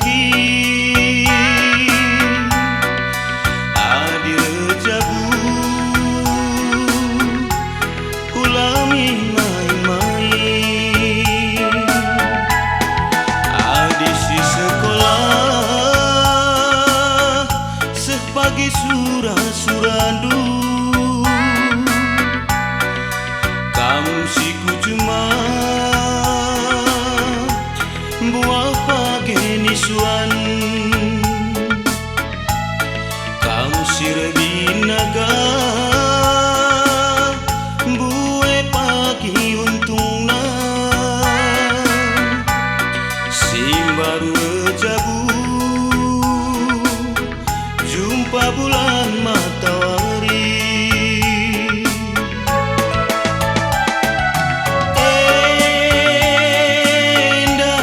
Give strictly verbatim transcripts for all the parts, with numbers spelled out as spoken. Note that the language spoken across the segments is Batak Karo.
Adi erjabu, ulami main-main. Adi si sekolah, seh pagi sura-surandu. Kam si kucuma, mbuah page nisuan. Kam si regi naga, mbue pagi untungna. Si mbaru erjabu, jumpa bulan matawari. Enda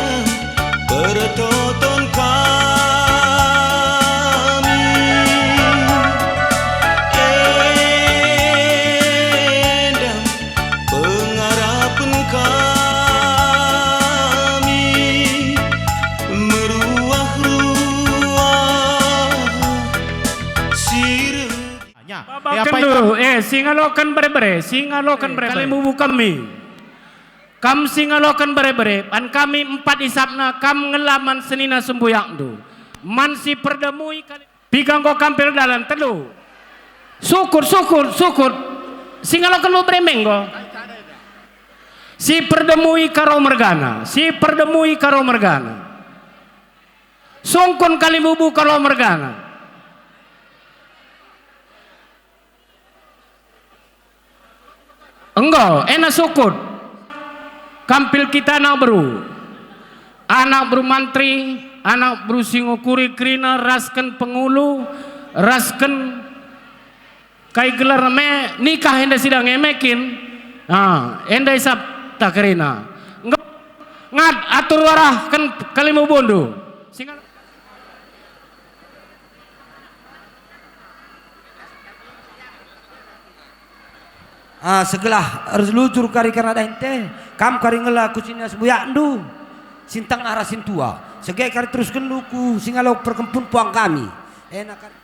pertoton kami, enda pengarapen kami, meruah-ruah si regi. Nya, eh, apa Babaken itu? Dulu, eh, si ngaloken bere-bere, si ngaloken Eh, bere-bere. Kalimbubu kami. Kam si ngaloken bere-bere, ban kami empat isapna, kam ngela man senina sembuyakndu. Man si perdemui kali-, piga enggo kam pil dalan, telu. Sukut, sukut, sukut. Si ngaloken bere me enggo. Si perdemui karo mergana, si perdemui karo mergana. Sungkun kalimbubu karo mergana. Enggo, ena sukut. Kam pil kita anak beru. Anak beru mantri, anak beru si ngukuri kerina rasken pengulu, rasken kai gelar me nikah enda sidang e me kin. Ah, enda isap ta kerina. Enggo, ngat atur arahken kalimbubundu. Singal- Ah, segelah erlujur kari kerna dahin te, kam kari ngela ku senina sembuyakndu, sintang arah sintua. Sege kari teruskenndu ku singalo perkempun puang kami. Enak kari.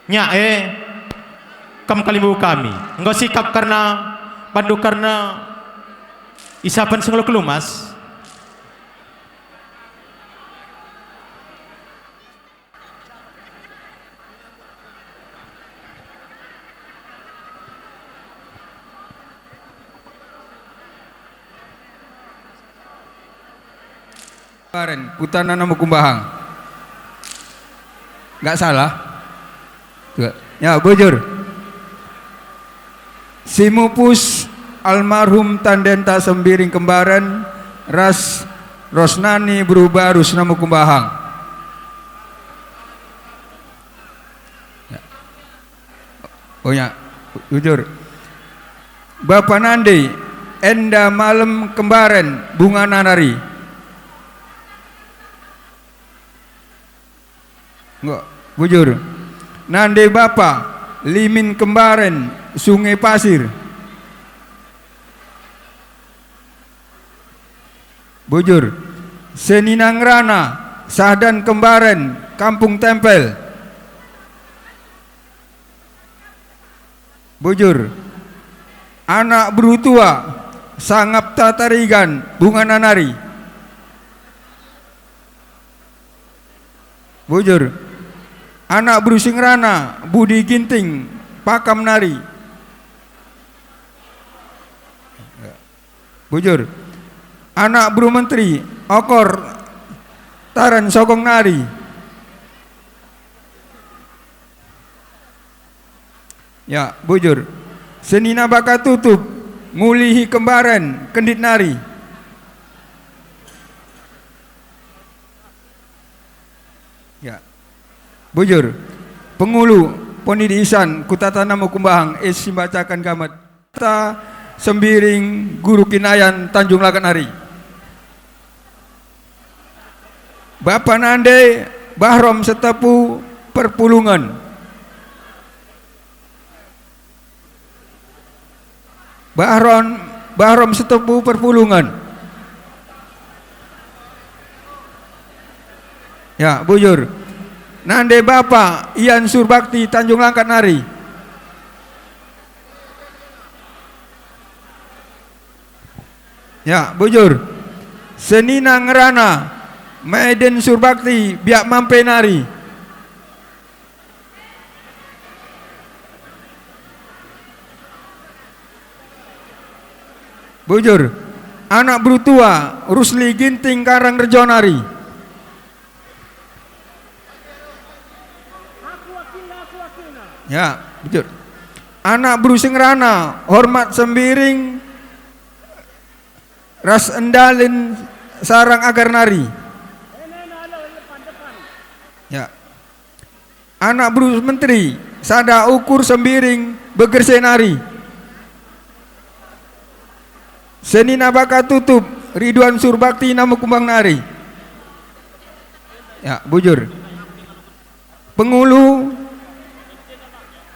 Nya, eh, kam kalimbubu kami. Enggo sikap kerna, bandu kerna isapen sengelo kelumas. Kembaren, kutana namo kumbahang. Nggak salah? Tuh. Ya, bujur. Si mupus almarhum tandenta Sembiring Kembaren ras Rosnani beru Barus namo kumbahang. Ya. Oh ya, bujur. Bapa nande, enda malem Kembaren bungana nari. Enggo, bujur. Nande bapa, Limin Kembaren, Sungai Pasir. Bujur. Senina ngerana, Sahdan Kembaren, Kampung Tempel. Bujur. Anak beru tua, Sangap Tatarigan, bungana nari. Bujur. Anak beru si ngerana, Budi Ginting, Pakam nari. Bujur. Anak beru menteri, Okor, Taran Sogong nari. Ya, bujur. Senina Bakatutup, ngulihi Kembaren, Kendit nari. Bujur. Pengulu, Ponidi Isan, Kutata Namu Kumbahang, e si mbacaken gamat. Ta Sembiring, Guru Kinayan, Tanjung Langkat nari. Bapa nande, Bahrom Setepu, Perpulungen. Bahron, Bahrom Setepu, Perpulungen. Ya, bujur. Nande bapa, Ian Surbakti, Tanjung Langkat nari. Ya, bujur. Senina ngerana, Maiden Surbakti, Biak Mampe nari. Bujur. Anak beru tua, Rusli Ginting, Karang Rejo nari. Ya, bujur. Anak beru si ngerana, Hormat Sembiring ras Endalin, Sarang Agar nari. Ya. Anak beru menteri, sada ukur Sembiring, Begerse nari. Senina baka tutup, Ridwan Surbakti, Namu Kumbahang nari. Ya, bujur. Pengulu,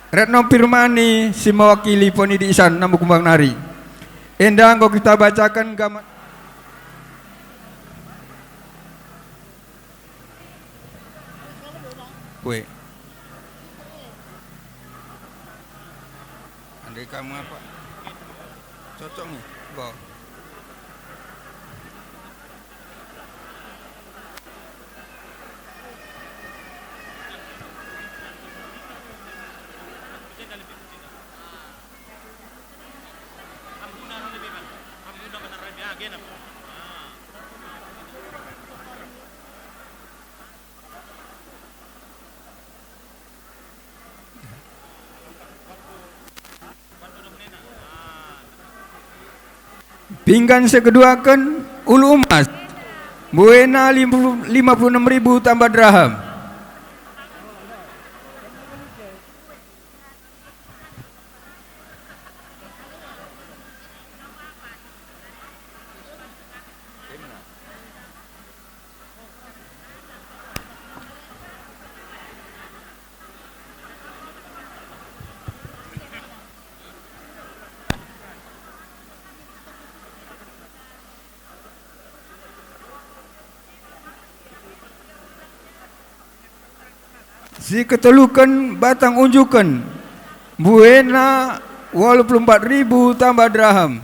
Retno Pirmani, si mewakili Ponidi Isan, Namu Kumbahang nari. Enda enggo kita bacaken gamat. Kue. Andai kamu apa? Cocok nih, Bo. Pinggan si keduaken, Ulu Emas. Buena lima puluh, lima puluh enam ribu tambah dirham. Si keteluken, Batang Unjuken, buena waluh puluh empat ribu tambah dirham.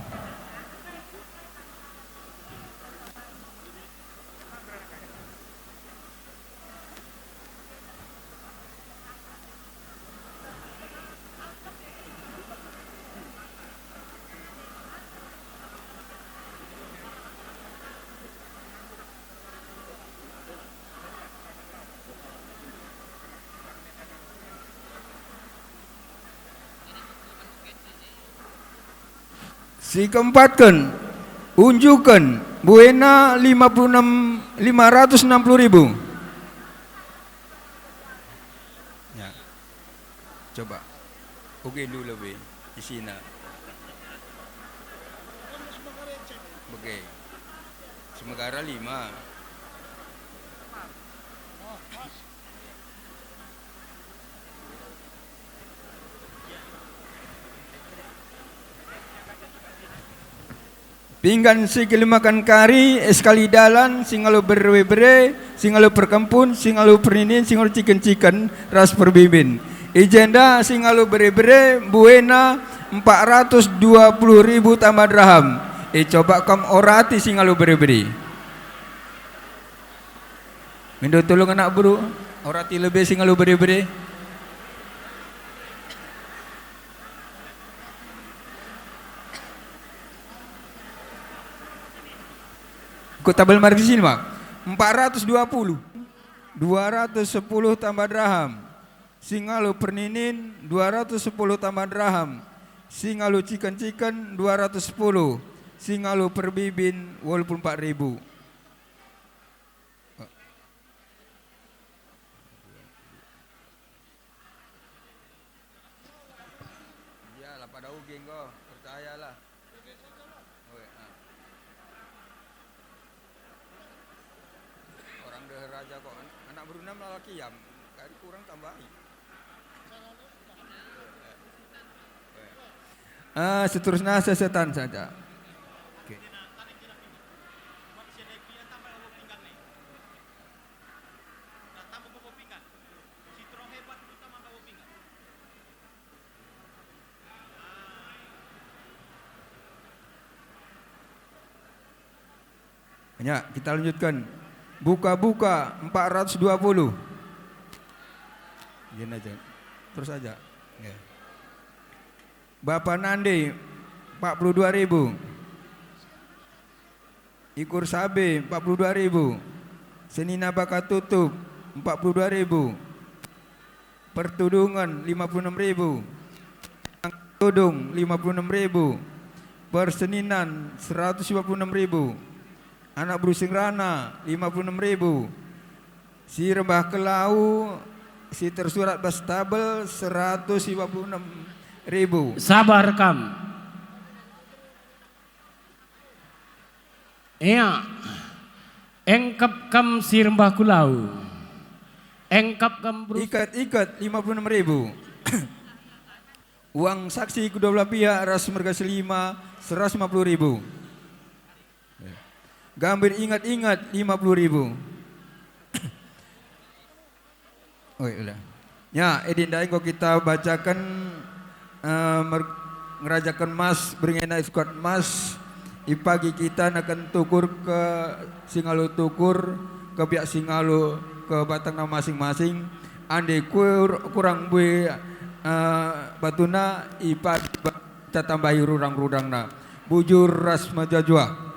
Si keempatken, Unjuken, buena lima puluh enam, lima ratus enam puluh ribu. Ya. Coba. Oke dulu be isina. Bege. Semegara lima. Pinggan si kelimaken kari, e sekali dalan, si ngalo bere-bere, si ngalo perkempun, si ngalo perninin, si ngalo ciken-ciken, ras perbibin. I jenda si ngalo bere-bere, buena empat ratus dua puluh ribu tambah dirham. E, coba kam orati si ngalo bere-bere. Mindo tulung anak beru, orati lebe si ngalo bere-bere. Kota Belmarga sini, Mak. Empat ratus dua puluh. Dua ratus sepuluh tambah dirham. Si ngalo perninin, dua ratus sepuluh tambah dirham. Si ngalo ciken-ciken, dua ratus sepuluh. Si ngalo perbibin, waluh puluh empat ribu. Enggo, percayalah. Weh, ah. Orang deher aja kok. An-, anak beruna malah kiam. Kari kurang tambahi. Ah, seterusnya sesetan saja. Oke. Ya, kita lanjutkan. Buka-buka empat ratus dua puluh. Gini aja. Terus aja. Ya. Bapa Nande, empat puluh dua ribu. Ikur Sabe, empat puluh dua ribu. Senina Bakatutup, empat puluh dua ribu. Pertudungen, lima puluh enam ribu. Tudung, lima puluh enam ribu. Perseninan, seratus lima puluh enam ribu. Anak Beru Singrana, lima puluh enam ribu. Si Rembah Kelau, si tersurat bas tabel, seratus lima puluh enam ribu. Sabar kam. Ia, engkap kam si Rembah Kulau. Engkap kam berus- Ikat-ikat, lima puluh enam ribu. Uang saksi kedua belah pihak ras merga selima, seratus lima puluh ribu. Gambir ingat-ingat, lima puluh ribu. Oh, iya, udah. Ya, adi ndai enggo kita bacaken, eh, mer-, ngerajaken mas, beringena sukat mas, ipagi kita neken tukur ke si ngalo tukur, ke biak si ngalo ke batangna masing-masing, ande kur-, kurang mbue, eh, batuna, ipagi ba-, kita tambahi rudang-rudangna. Bujur ras mejuah-juah.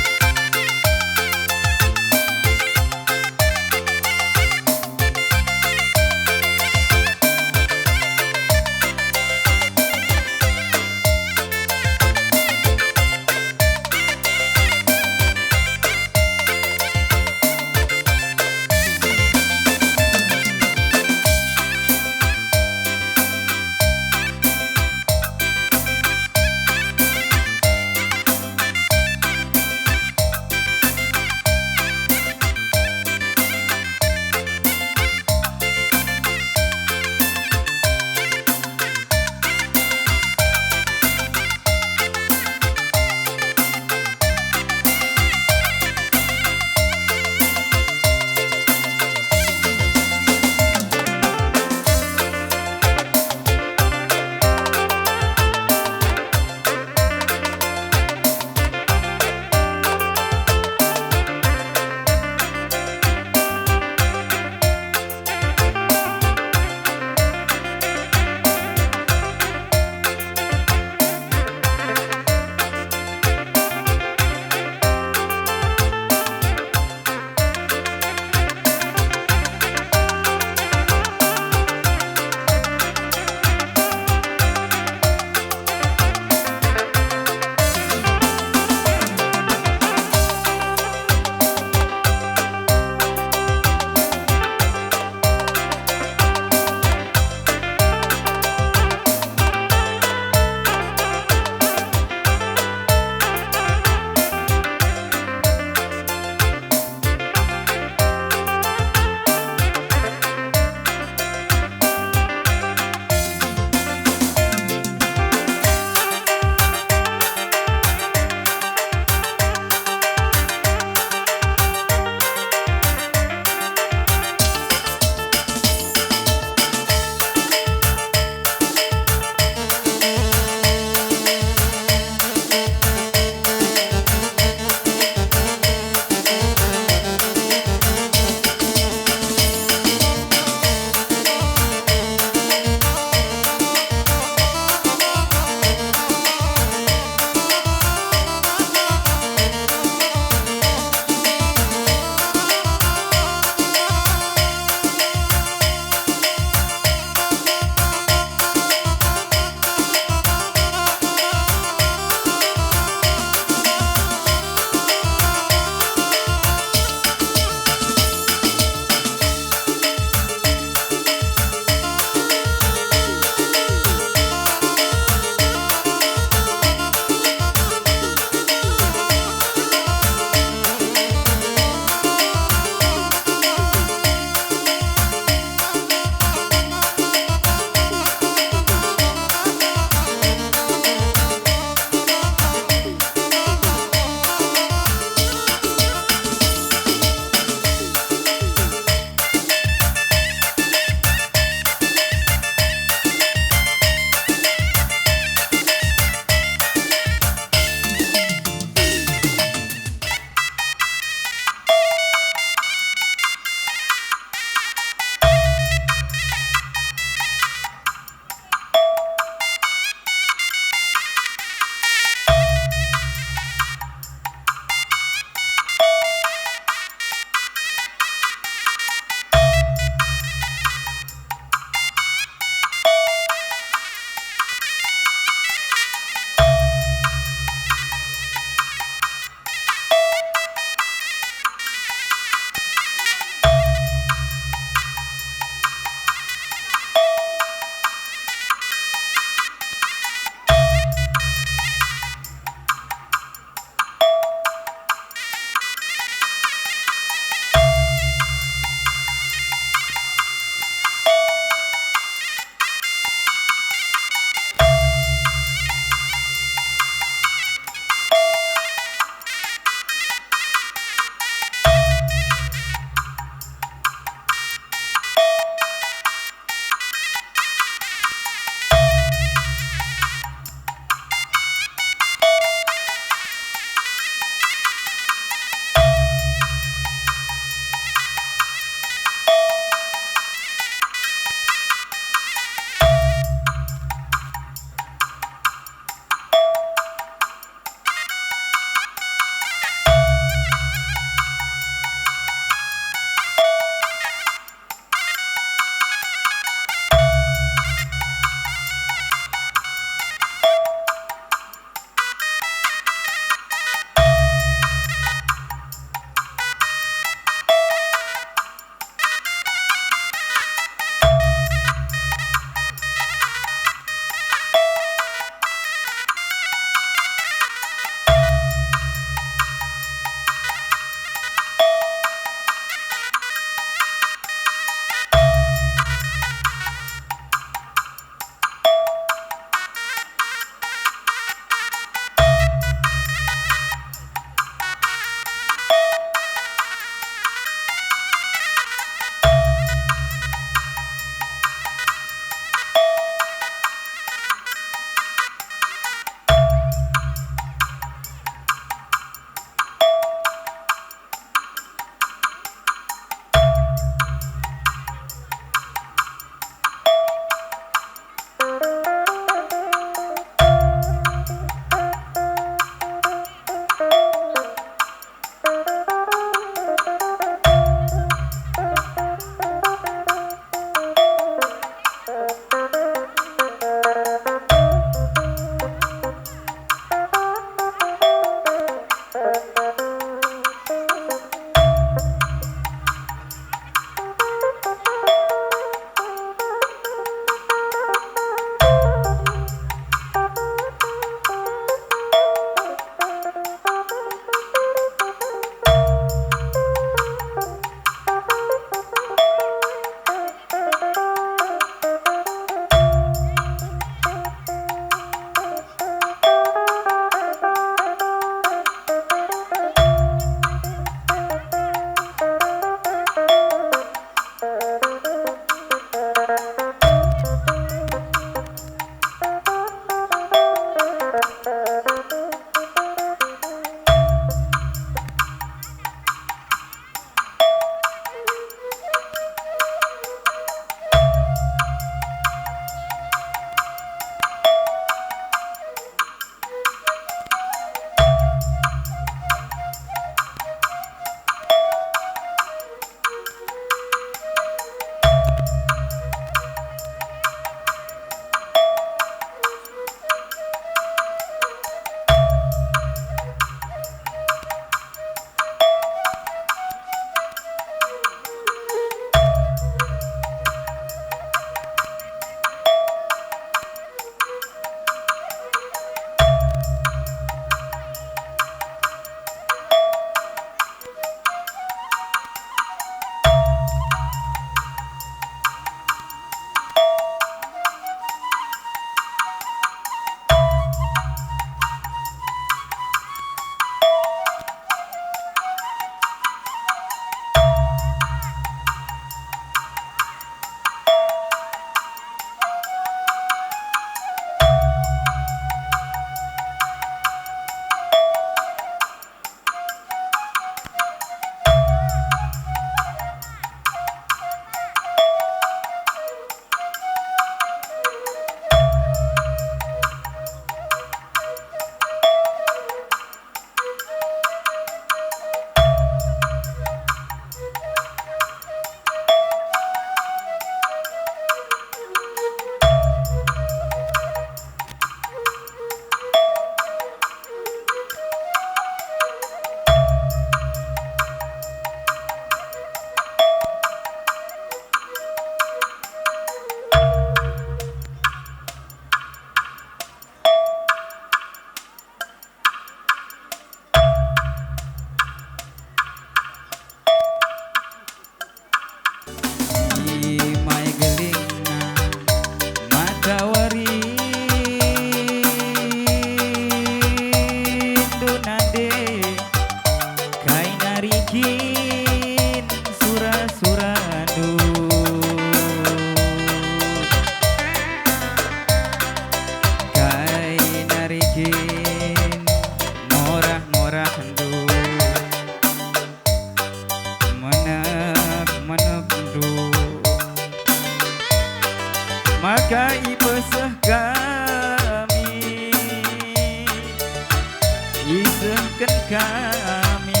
kami.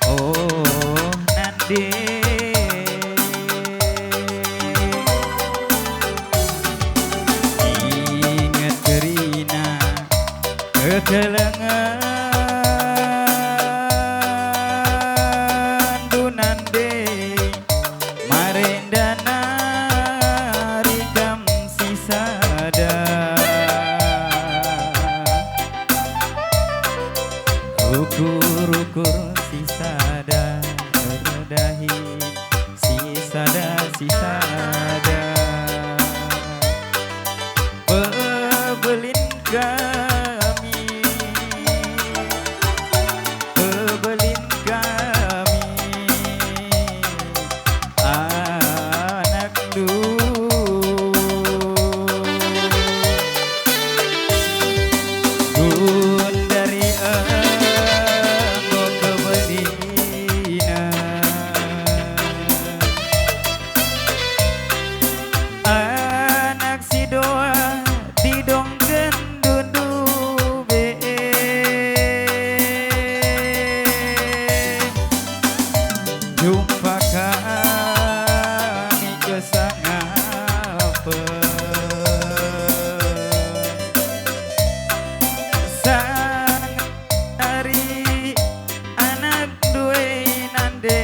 Oh, nande. Inget kerina ketelengenndu nande, marenda nari kam si sada. Ukur-ukur si sada erdahi, si sada, si sada. Pebelin kami, pebelin kami, anakndu. Gundari enggo kebelina. Anak si doa didongken ndube. Jumpa kami kesangapen. Sangari anakndu e nande,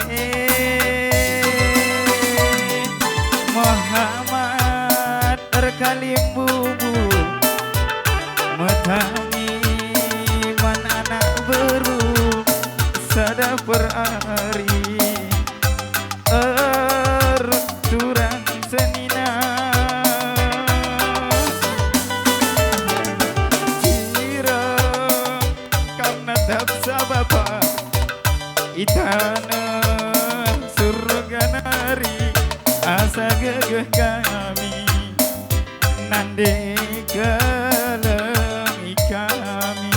Muhammad erkalimbubu, metami man anak beru sada perari. Erturang senina, sirang kam natap sabapa i taneh Surga nari, asa gegeh kami nande kelengi kami.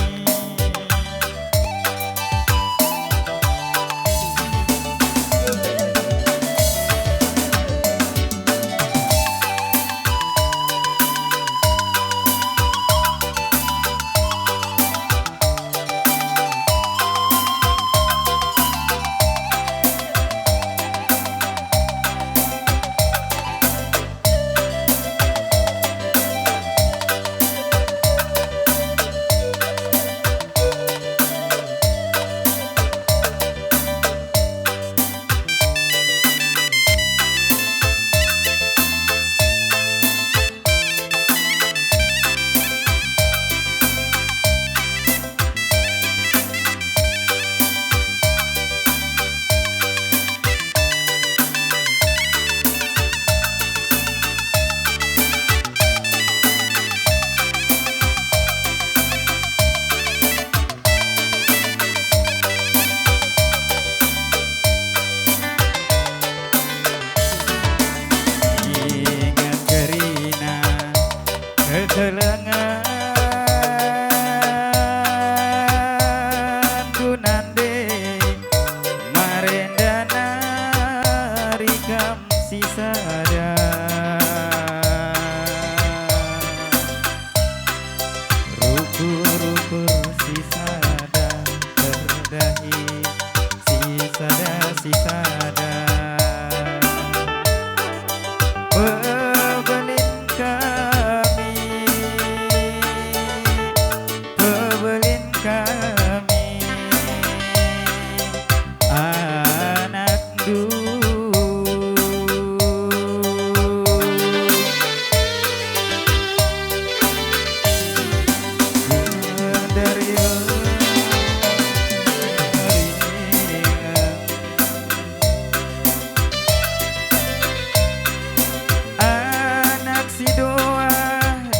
Inget kerina ketelengenndu nande, marenda nari kam si sada. Rukur-rukur si sada erdahi, si sada, si sada. Pebelin kami, pebelin kami, anakndu. Dari anak si doa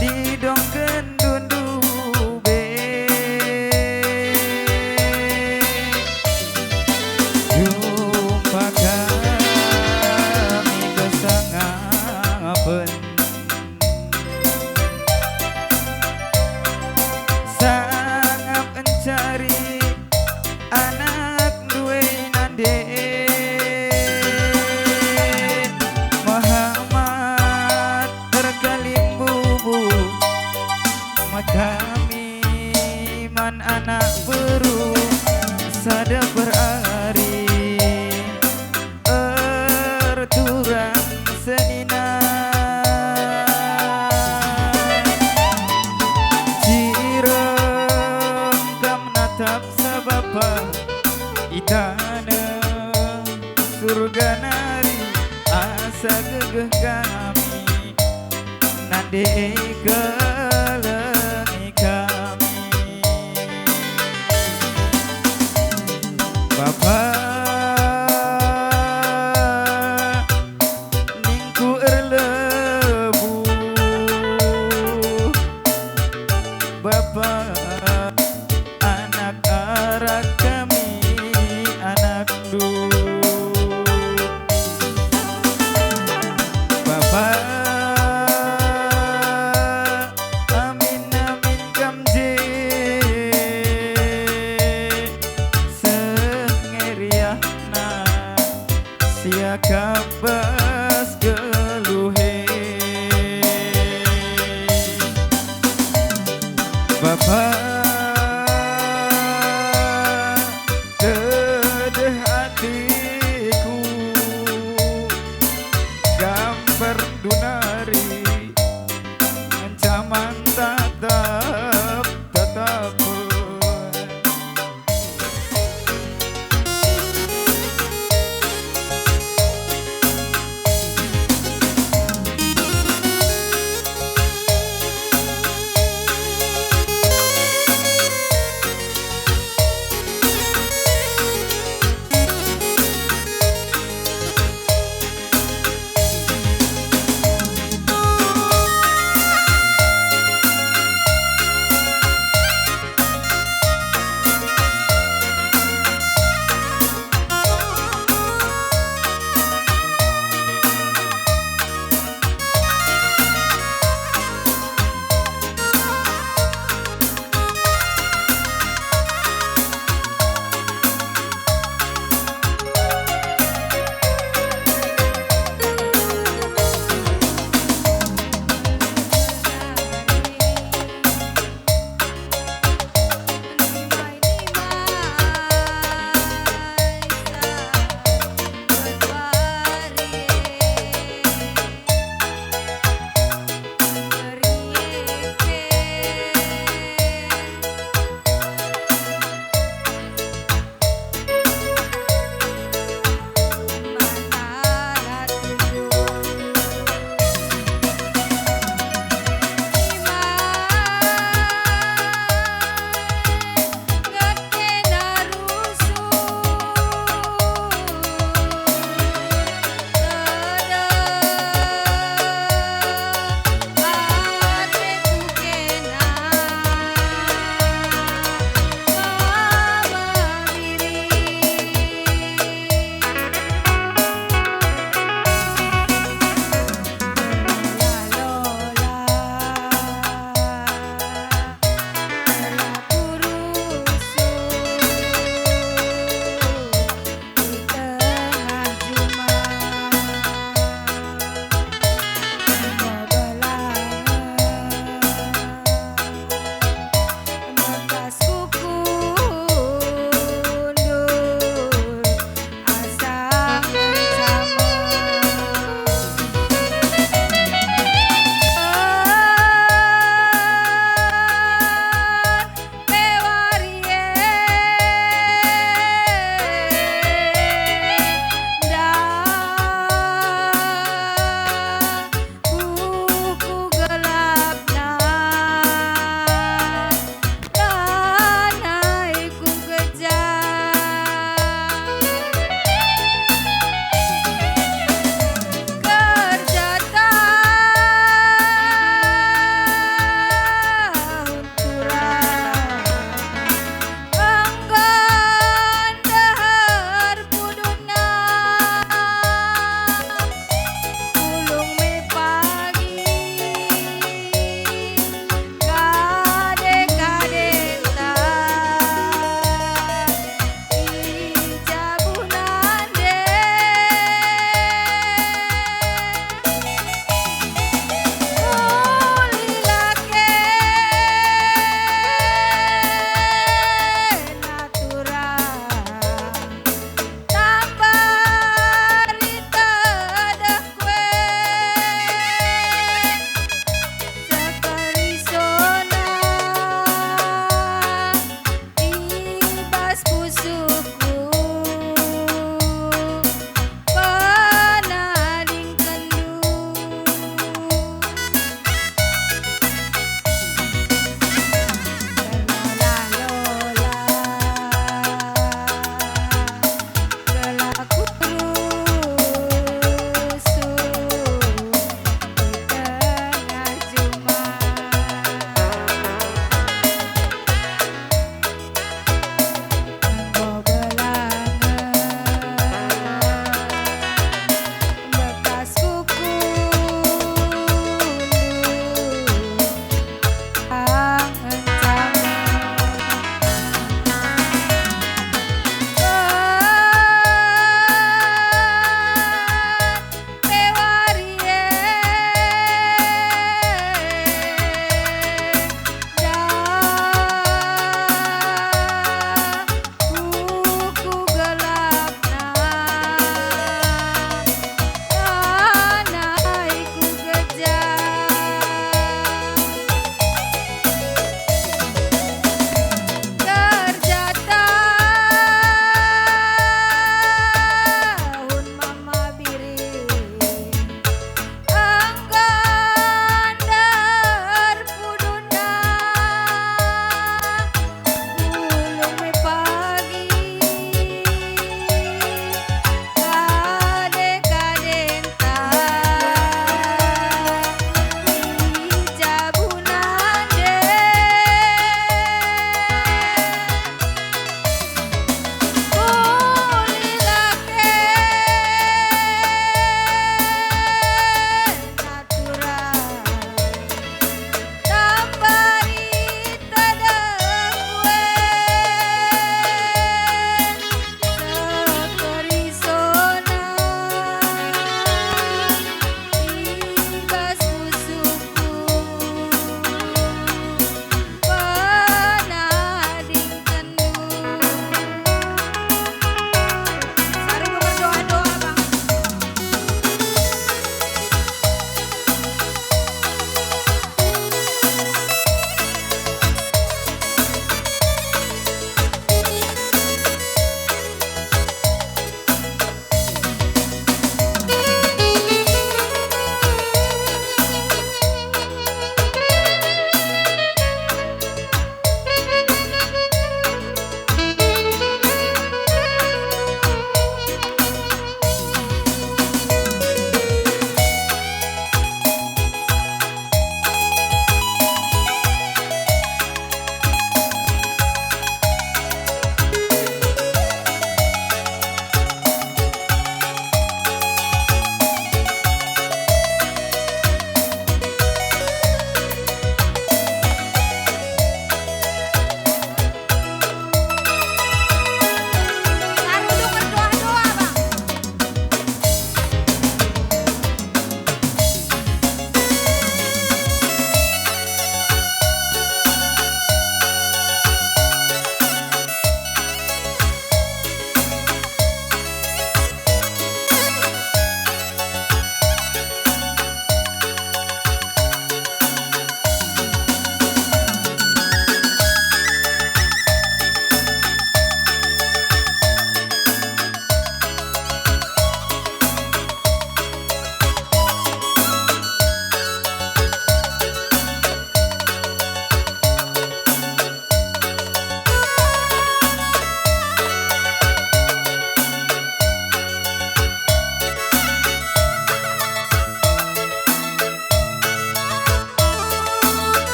didongken ndube. Jumpa kami kesangapen. Sangap encari anakndu e nande, Muhammad erkalimbubu, metami. Iman Anak beru sada perari erturang senina. Jireng kam natap sabapa i taneh Surga nari asa gegeh kami, nande kelengi kami. Bapa, ningku erlebuh, Bapa, anak arah kami anakndu. Bapa, amin, amin kam je seh ngeriahna. Siakap bas geluh e. Bapa, tedeh atiku, gamperndu nari ngenca man tatap-tatap.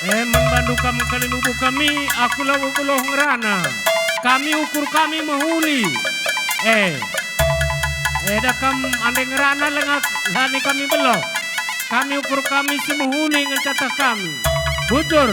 Eh, man bandu kam kalimbubu kami, aku labo beluh ngerana. Kami ukur kami mehuli. Eh, eda kam ande ngerana langa lani kami beluh. Kami ukur kami si mehuli ngenca tah kami. Bujur.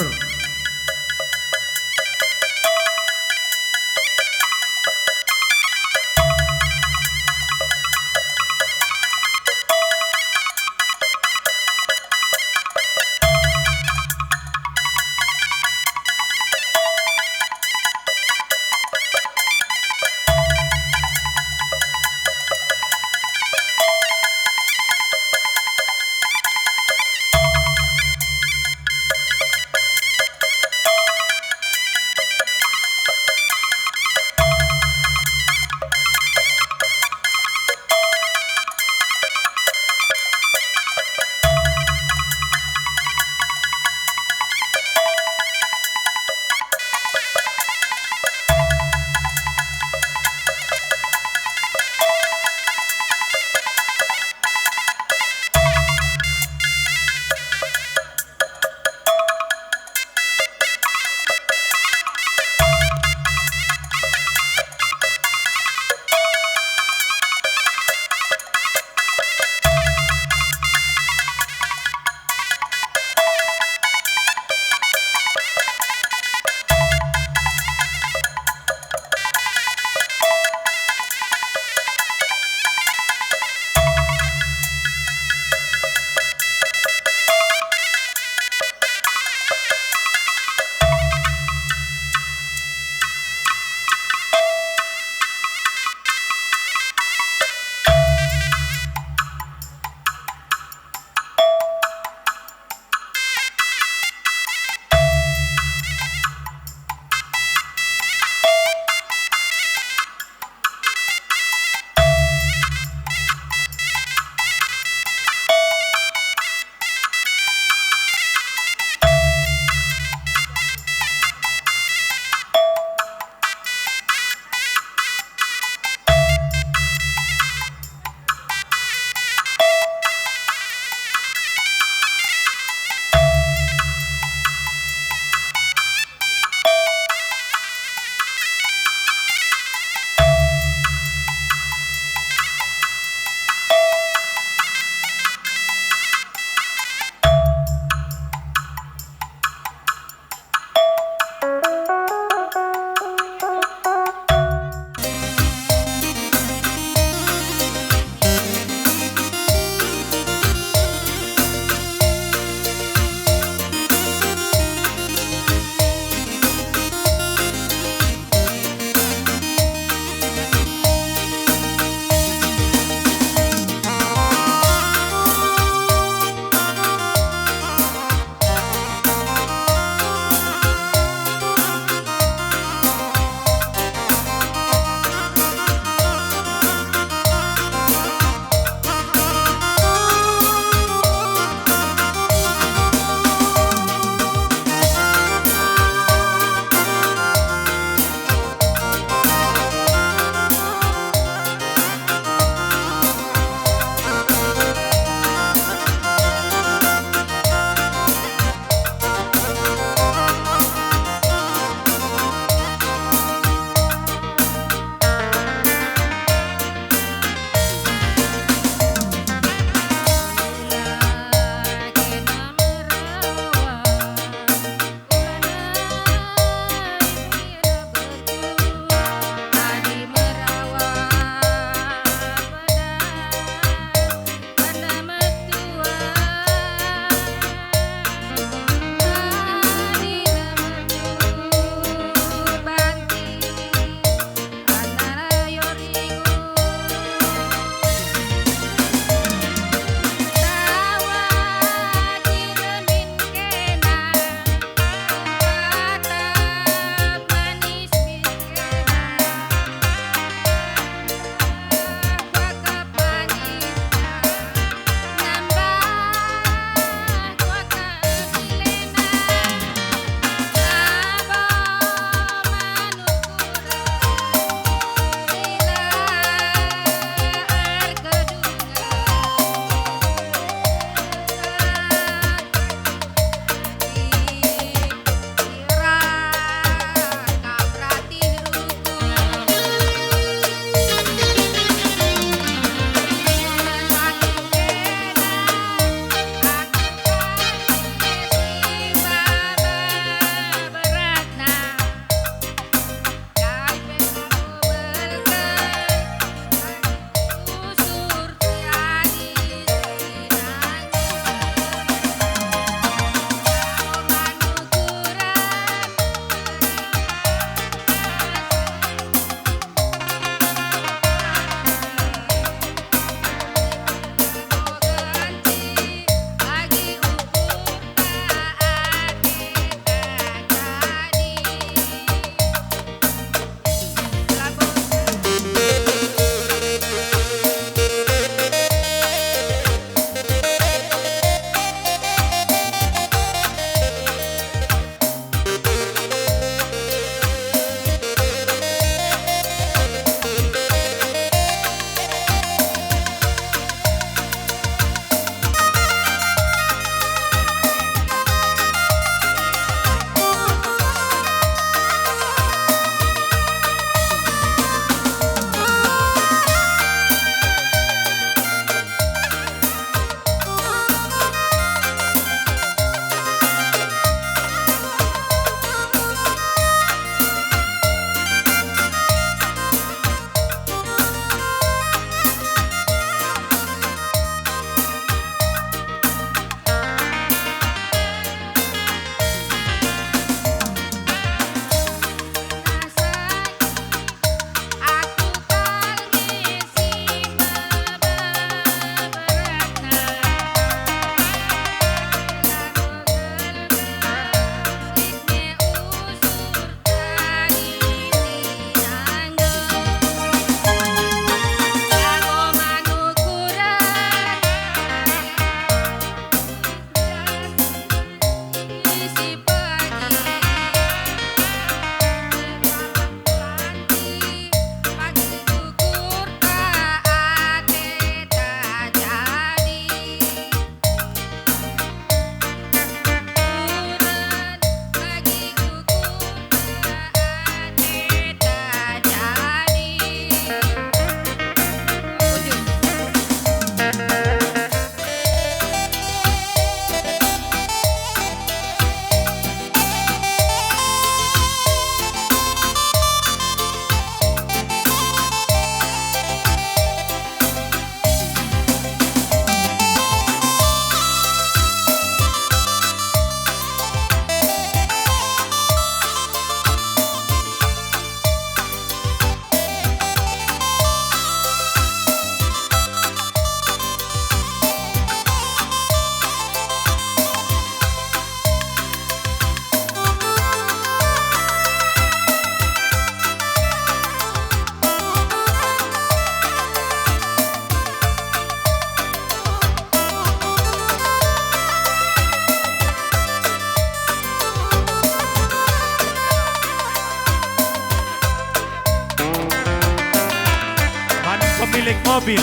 Mobil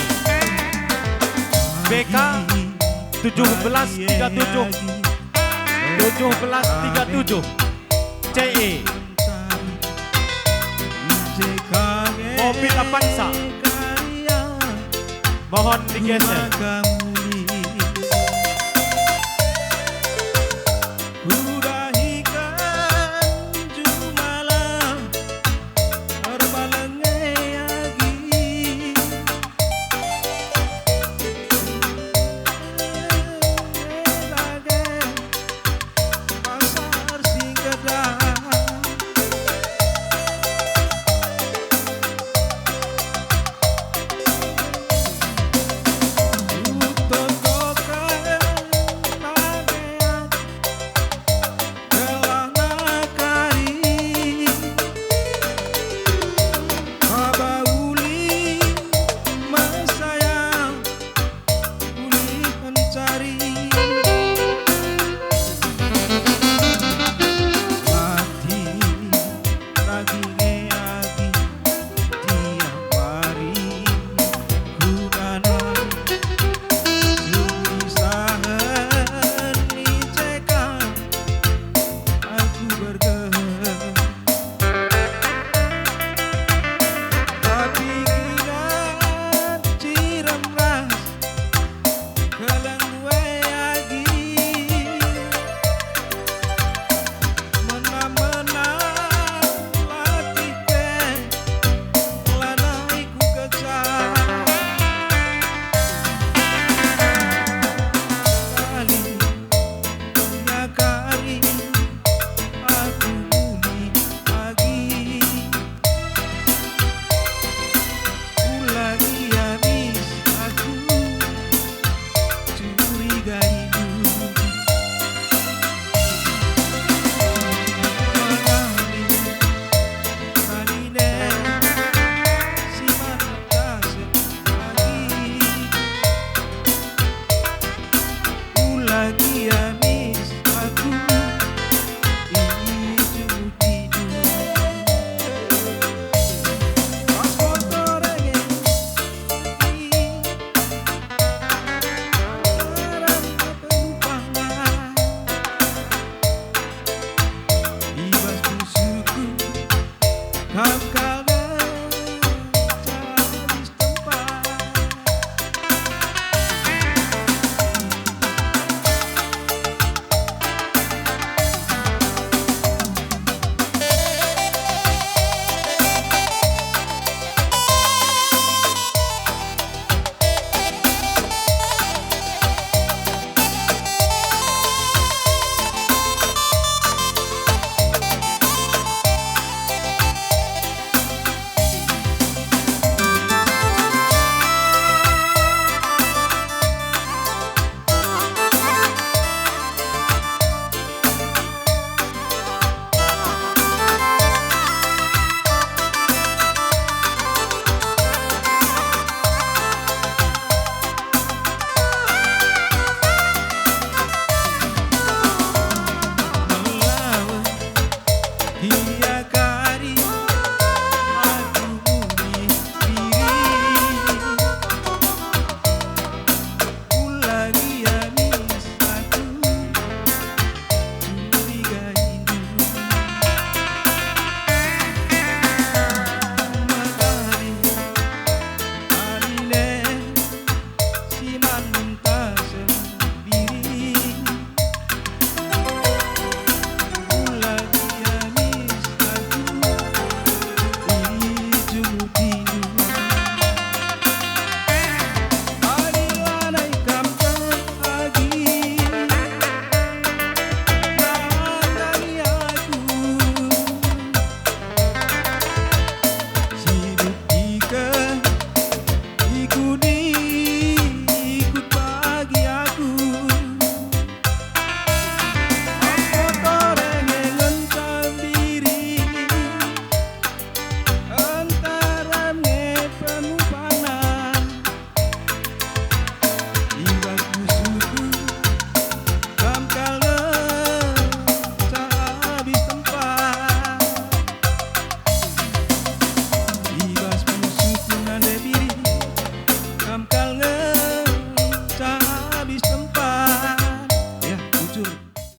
B K tujuh belas tiga tujuh, tujuh belas tiga tujuh, C E, mobil Avanza. Mohon digeser.